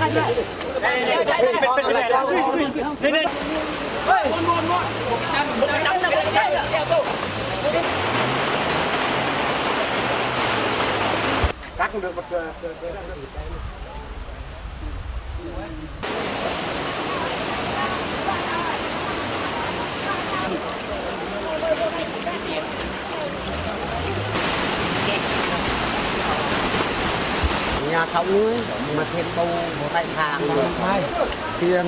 Nhà sáu người mà thêm bầu một tại hàng tiền.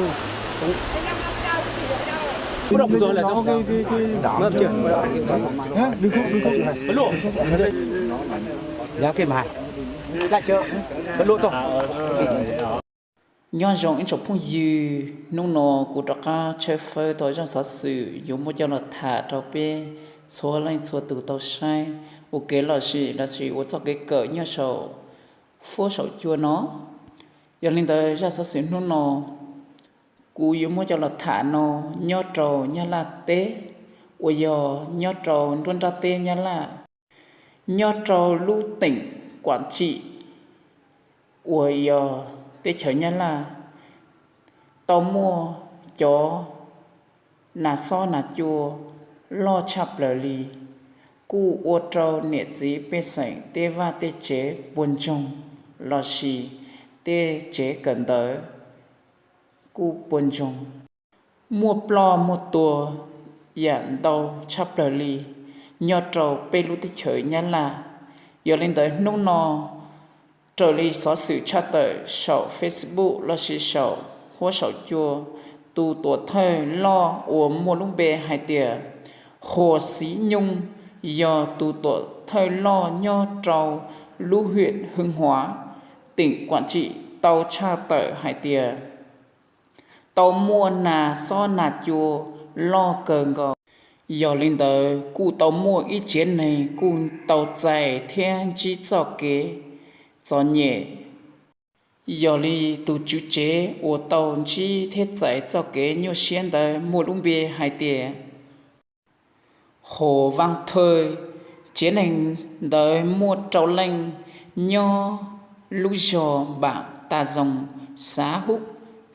Nyob zoo ib tsoom phooj ywg, hnub no kuv rov qab tshawb fawb tau zaj xov xwm yuav muab coj los tham rau peb txhua leej txhua tus tau saib ua kev lom zem lossis ua txoj kev kawm nyob saum huab saum cua no. Yog li ntawd zaj xov xwm hnub no kuv yuav muab coj los tham no nyob rau Nyab Laj teb, uas yog nyob rau nruab nrab teb Nyab Laj, nyob rau lub teem Kuam Tsim, uas yog teb chaws Nyab Laj, tau muaj cov nas xob nas cua loj tshaj plaws li, kuj ua rau niam txiv pej xeem tej vaj tej tsev puas ntsoog lossis tej tsev kawm ntawv kuj puas ntsoog, muaj ploj muaj tuag yam ntau tshaj plaws li nyob rau peb lub teb chaws Nyab Laj. Yog li ntawd hnub no raws li xov xwm tshaj tawm saum Facebook lossis saum huab saum cua, tus tuam thawj loj uas muaj lub npe hais tias Huas Xiv Nyooj yog tus tuam thawj loj nyob rau lub huyện Hương Hóa, tỉnh Quảng Trị tau tshaj tawm hais tias tau muaj nas xob nas cua loj kawg nkaus. Yog li ntawd kuj tau muaj ib tsev neeg kuj tau txais thiab ntsib txoj kev txom nyem. Yog li tus tswv tsev uas tau ntsib thiab txais txoj kev nyuaj siab ntawd muaj lub npe hais tias Hồ Văn Thơi. Tsev neeg ntawd muaj rau leej nyob lub zos Bản Tà Rồng, xã Húc,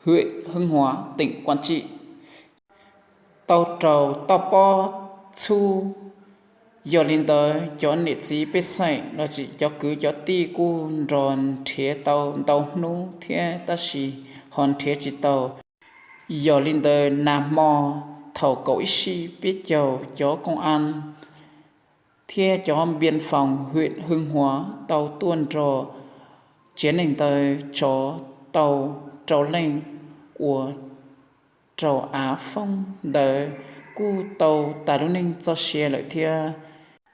huyện Hưng Hóa, tỉnh Quảng Trị, tau raug toj pob txhub. Yog li ntawd cov niam txiv pej xeem lossis cov kwv cov tij kuj nrog nrhiav tau ntau hnub thiab tab sis ho nrhiav tsis tau. Yog li ntawd nag hmo thaum kaum ib sij peb caug cov công an thiab cov biên phòng huyện Hưng Hóa tau tuaj nrog tsev neeg ntawd tsov tau rau leej uas raug av foob ntawd kuj tau tas lub neej txoj sia lawm thiab.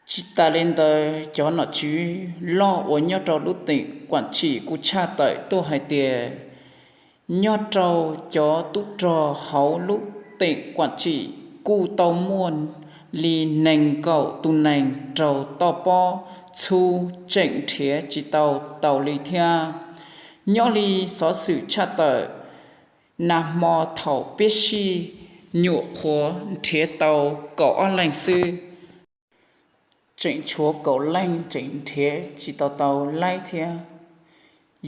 Tsis tas li ntawd cov nom tswv loj uas nyob rau lub teem Kuam Tsim kuj tshaj tawm tuaj hais tias nyob rau cov tub rog hauv lub teem Kuam Tsim kuj tau muaj li nees nkaum tus neeg raug toj pob txhub tseem nrhiav tsis tau taus li thiab. Nyob li xov xwm tshaj tawm, nag hmo thaum peb sij nyuam qhuav nrhiav tau kaum ob leeg xwb, tseem tshuav kaum leej tseem nrhiav tsis tau tau laib thiab.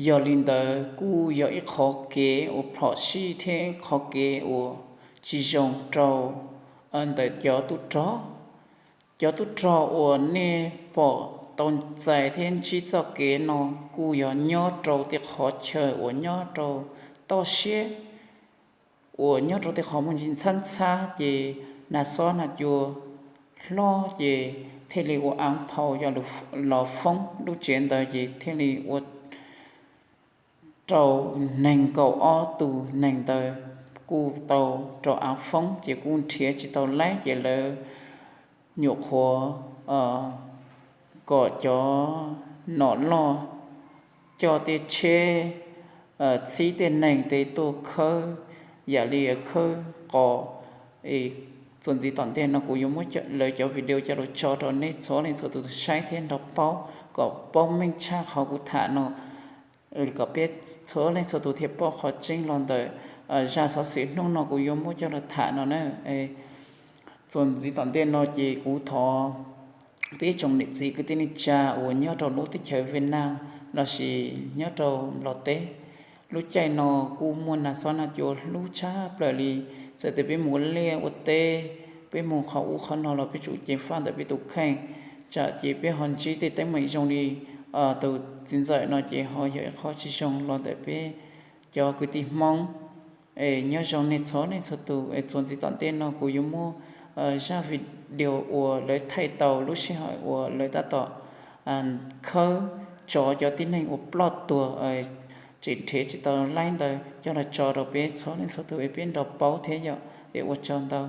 Yog li ntawd kuj yog ib qhov kev uas phom sij thiab qhov kev uas tsis zoo rau ntawm cov tub rog. Cov tub rog uas nej pom tau txais thiab ntsib txoj kev no kuj yog nyob rau tej qhov chaw uas nyob rau toj siab, uas nyob rau tej qhov muaj ntsis ntxhab ntxhab ces nag xob nag cua hlob ces thiaj li ua av phau yog los foob lub tsev ntawd ces thiaj li ua rau nees nkaum ob tus neeg ntawd kuj tau rau av foob ces kuj nrhiav tsis tau laib ces lawv nyuam qhuav kom cov nom loj coj tej tsheb txhib tej neeg tes tuaj khawb, yam li khawb qos. Txuas ntxiv tom ntej no kuv yuav muab lawv cov video coj los tso rau nej txhua leej txhua tus saib thiab nrog paub kom paub meej tshaj qhov kuv tham no, kom peb txhua leej txhua tus thiaj paub qhov tseeb los ntawm zaj xov xwm hnub no kuv yuav muab coj los tham no na. Txuas ntxiv tom ntej no ces kuv thov peb tsoom niam txiv kwv tij neej tsa uas nyob rau lub teb chaws Việt Nam lossis nyob rau Nplog teb Lub caij no kuj muaj nag xob nag cua hlub tshaj plaws li. Txawm tias peb mus ua liaj ua teb, peb mus qhov ub qhov no los peb tsum ceev faj ntawm peb tus kheej, tsam ces peb ho ntsib tej teeb meem zoo li tus txiv ntxawm no ces ho yog ib qho tsis zoo los ntawm peb cov kwv tij Hmoob. Es nyob zoo nej txhua leej txhua tus, es txuas ntxiv tom ntej no kuv yuav muab zaj video uas lawv thaij tau lub sij hawm uas lawv tab tom khawb tso cov tib neeg uas ploj tuag, tseem nrhiav tsis tau laib ntawd coj los tso rau peb txhua leej txhua tus es peb nrog paub thiab yom. Es ua tsaug ntau.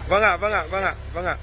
Vâng ạ, vâng ạ, vâng ạ, vâng ạ.